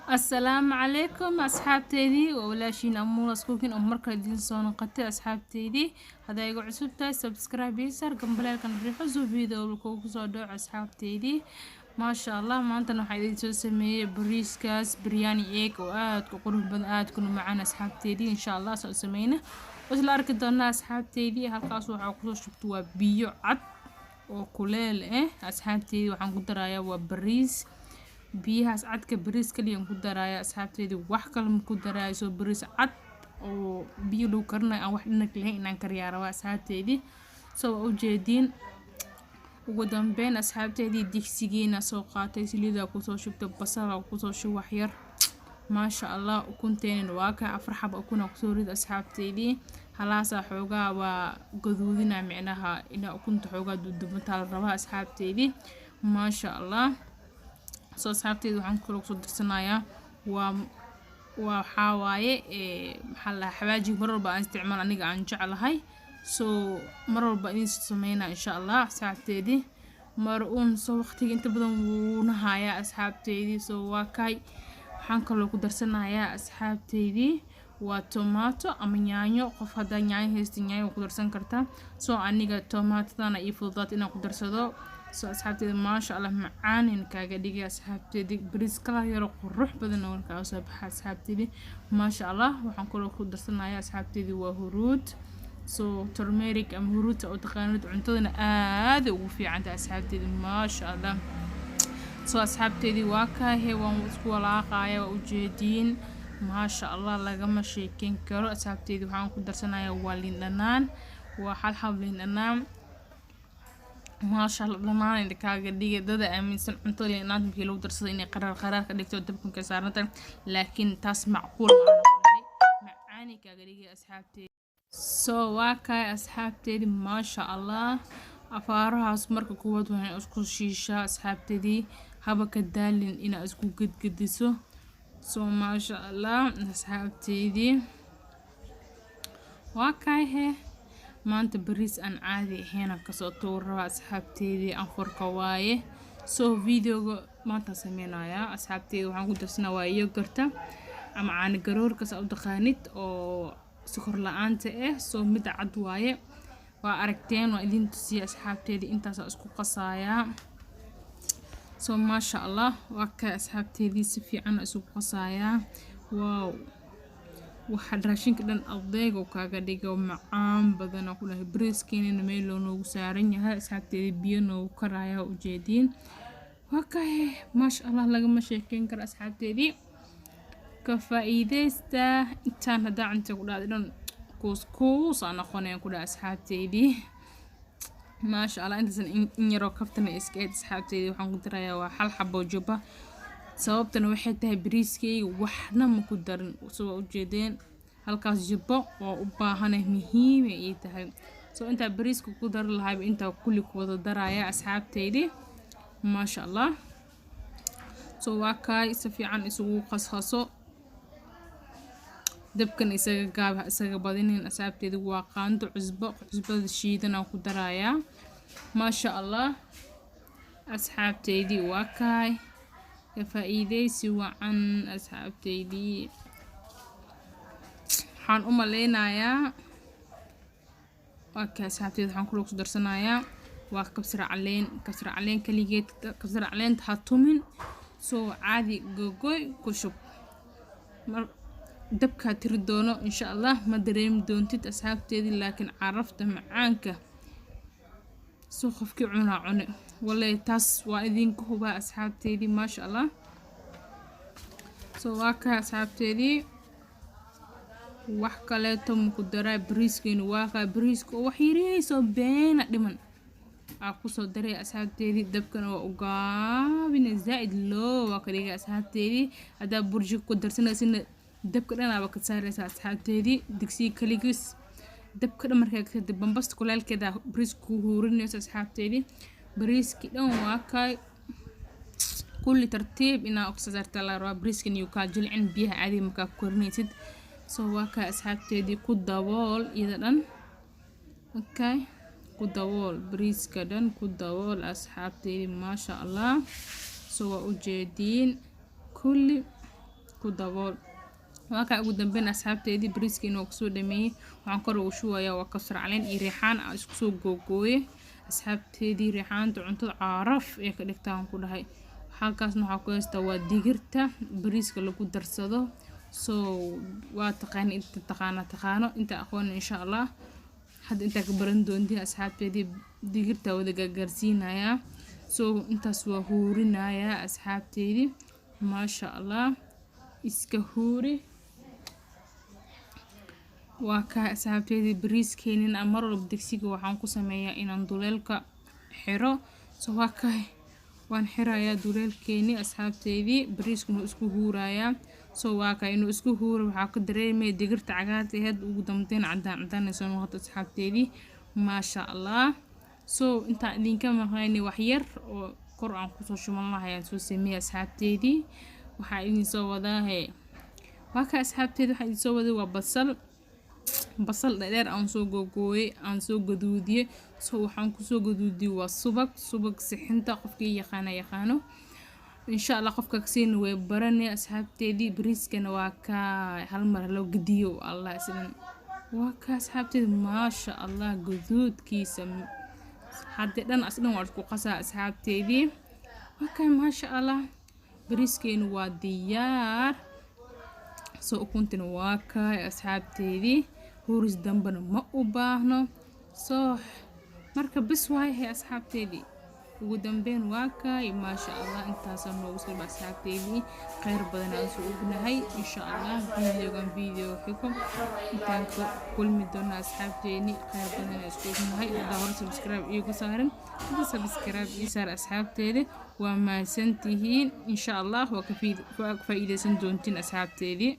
Assalaamu calaykum asxaabteydii, waa walaashiin Amuulas Cooking oo markale idiin soo noqotay. Asxaabteydii, haddaa iga cusub tahay, subscribe ii saar, gambaleelkan riixo soo video kugu soo dhaco. Asxaabteydii, maasha Allah, maantana waxaa idiin soo sameeyey bariiskaas biryani egg oo aad ku qurux badan, aad kuna macaan. Asxaabteydii, insha Allah soo sameyna isla arki doonaa. Asxaabteydii, halkaas waxaa kusoo shubta waa biyo cad oo kuleel ah. Asxaabteydii, waxaan ku darayaa waa bariis. Biyahaas cadka bariis kaliya ku daraaya asxaabteydii, wax kale ma ku daraayo. Soo bariis cad oo biyo lagu karinayo aan wax dhinag lahayn inaan kariyaa rabaa asxaabteydii. Soo waa ujeediin. Ugu dambeyn asxaabteydii, digsigiina soo qaatay, saliidaa kusoo shubtay, basalaa kusoo shub wax yar. Maasha Allah, ukunteena waa ka afar xaba ukuna kusoo rid asxaabteydii. Halaasaa xoogaa waa gaduudina, micnaha inaa ukunta xoogaa dudubataa la rabaa asxaabteydii, maasha Allah. Soo asxaabteeda, waxaan kaloo kusoo darsanayaa waa waxaa waaye, maxaa la dhahaa, xawaajiga mar walba aan isticmaal, aniga aan jeclahay. Soo mar walba idiin sameynaa insha Allah asxaabteedii, mar uun soo waqtiga inta badan wuuna hayaa asxaabteydii. Soo waa kay, waxaan kaloo ku darsanayaa asxaabteydii waa tomato ama yaanyo. Qof haddaa yaanyo haysta, yaanyo ku darsan kartaa. Soo aniga tomaatadana ii fududaat inaan ku darsado. Soo asxaabteeda, maasha Allah, macaanin kaaga dhigay asxaabteedii, bariis kala yaro qurux badan oo kaaga soo baxa asxaabteedii, maasha Allah. Waxaan kaloo ku darsanayaa asxaabteedii waa huruud. Soo turmeric ama huruudta oo taqaanid, cuntadana aad ugu fiican tahay asxaabteedii, maasha Allah. Soo asxaabteedii, waa kaahe, waan isku walaaqaya, waa ujeediin, maasha Allah, lagama sheekeyn karo. Asxaabteedii, waxaan ku darsanayaa waa liin dhanaan, waa hal xab liin dhanaan. Maasha Allah, dhammaan inta kaaga dhigay. Dada aaminsan cuntada liin dhanaanta markii lagu darsado inay qaraar qaraar ka dhigto dabka markay saaran tahay, laakiin taas macquul ma aha, macaani kaaga dhigay asxaabteeda. Soo waa kaay asxaabteedii, maasha Allah. Afaarahaas marka koowaad waxay isku shiishaa asxaabteedii, haba ka daalin inaa isku gedgediso. Soo maasha Allah asxaabteedii, waa kaay hee, maanta bariis aan caadi ahayn aan kasoo tuur rabaa asxaabteedii, anfurka waaye. Soo videoga maanta sameynayaa asxaabteedi, waxaan ku darsanaa waa yogurta ama caano garoorka saa u taqaanid oo sokor la-aanta ah. Soo mida cad waaye, waa aragteen, waa idin tusiya asxaabteedii. Intaasaa isku qasayaa. Soo maasha Allah, waa ka asxaabteedii, si fiican isugu qasayaa. Wow, waxa raashinka dhan adeeg oo kaaga dhigo, macaan badan oo ku dhahay. Bariiskeenina meel loo noogu saaran yahay asxaabteedii, biyo noogu karaya, ujeediin. Waa kaye, maasha Allah, lagama sheekeyn karo asxaabteedii. Ka faa'iideysta intaan haddaa cunta ku dhahday dhan kuus kuus aan noqonaya ku dhahay asxaabteedii, maasha Allah. Intaasan in yaroo kaftana iska eed asxaabteedii. Waxaan ku darayaa waa hal xabo juba. Sababtana waxay tahay bariiskayga waxna ma ku darin. Soo waa ujeedeen, halkaas jubbo waa u baahanay, muhiimay ii tahay. Soo intaa bariiska ku dari lahayba intaa kulli ku wada daraya asxaabteydii, maasha Allah. Soo waa kaay, si fiican isugu qasqaso, dabkan isaga gaab, ha isaga badinin asxaabteedi. Waa qaando cusbo, cusbada shiidan aan ku darayaa. Maasha Allah asxaabteydii, waa kaay, ka faa'iideysi wacan asxaabteydii. Waxaan u maleynayaa waa kaa asxaabteeda. Waxaan kuloo ku darsanayaa waa kabsar caleen, kabsar caleen kaligeed. Kabsar caleenta ha tumin, soo caadi gogoy ku shub. Mar dabkaa tiri doono insha Allah, ma dareemi doontid asxaabteedii, laakiin carafta macaanka soo qofkii cunaa cune wallahi, taas waa idinka hubaa asxaabteedii, maasha Allah. Soo waa kaa asxaabteedii, wax kaleeto maku daraa. Bariiskeenu waa kaa, bariiska oo wax yariisoo beena dhiman aa kusoo daray asxaabteedii. Dabkana waa u gaabina, zaa-id loo waa ka dhigay asxaabteedii. Haddaa burjiko ku darsanaysina, dabka dhanaaba ka saaraysa asxaabteedii, digsiga kaligiis dabka dhan markaa kadib bambasta kuleelkeeda bariiska ku huurinayso asxaabteedii. Bariiskii dhan waa kaay, kulli tartiib inaa u saarta la rabaa, bariiskan iyo kaa jilcin biyaha caadiga markaa ku karinaysid. Soo waa kaa asxaabteedii, ku dabool iyada dhan. Okay, ku dabool bariiska dhan, ku dabool asxaabteedii, maasha Allah. Soo waa ujeediin kulli. Ku dabool. Waa kaa. Ugu dambeyn, asxaabteedii, bariiskiina waa kusoo dhameeyey. Waxaan kor ugu shubayaa waa kabsar caleen iyo reexaan aan isku soo googooye, asxaabteedii. Reexaanta cuntada caaraf ee ka dhigtaan ku dhahay. Halkaasna waxaa ku haystaa waa digirta bariiska lagu darsado. So waa taqaani, inta taqaana taqaano, inta aqoon insha Allah hadda intaa ka baran doontiin, asxaabteedii. Digirta wada gaargaarsiinayaa. So intaas waa huurinayaa, asxaabteedii. Maasha Allah, iska huuri. Waa kaa, asxaabteedii, bariiskeenina. Mar walba digsiga waxaan ku sameeyaa inaan duleelka xiro. So waa kaay, waan xirayaa duleelkeeni, asxaabteedii. Bariiskuna isku huurayaa. So waa kaa, inuu isku huuro waxaa ka dareemaya digirta cagaarta aheyd ugu dambeyn cadaan cadaan ay soo noqoto, asxaabteedii. Maasha Allah. So intaan idinka maqlayni wax yar oo kor aan kusoo shuban lahay ayaan soo sameeyay, asxaabteedii. Waxaa idin soo wadaahe, waa kaa, asxaabteedii, waxaa idin soo waday waa basal, basal dheer aan soo googooyay, aan soo gaduudiyey. So waxaan kusoo gaduudiyey waa subag, subag sixinta. Qofkii yaqaana yaqaano, insha Allah qofka kasiina way baranay, asxaabteedii. Bariiskana waa kaa, hal mar loo gediyo. Allah, sidan waa kaa, asxaabteedi. Maasha Allah, gaduudkiisa hadda dhan asdhan waa isku qasaa, asxaabteedii. Waa kaa, maasha Allah, bariiskeenu waa diyaar. So ukuntina waa kaay, asxaabteedii. Huris dambena ma u baahno. So marka bis waayahay, asxaabteedii. Ugu dambeyn waa kaay, maasha Allah, intaasaa noogu soo, asxaabteedii. Kheyr badan aan soo ognahay. Insha Allah videogan video xigo intaan ka kulmi doona, asxaabteeni, kheyr badan aan isku ognahay. Haddaa hore subscribe iigu saarin, hadda subscribe ii saar, asxaabteedi. Waa mahadsantihiin. Insha Allah waa ka faa'iideysan doontiin, asxaabteedii.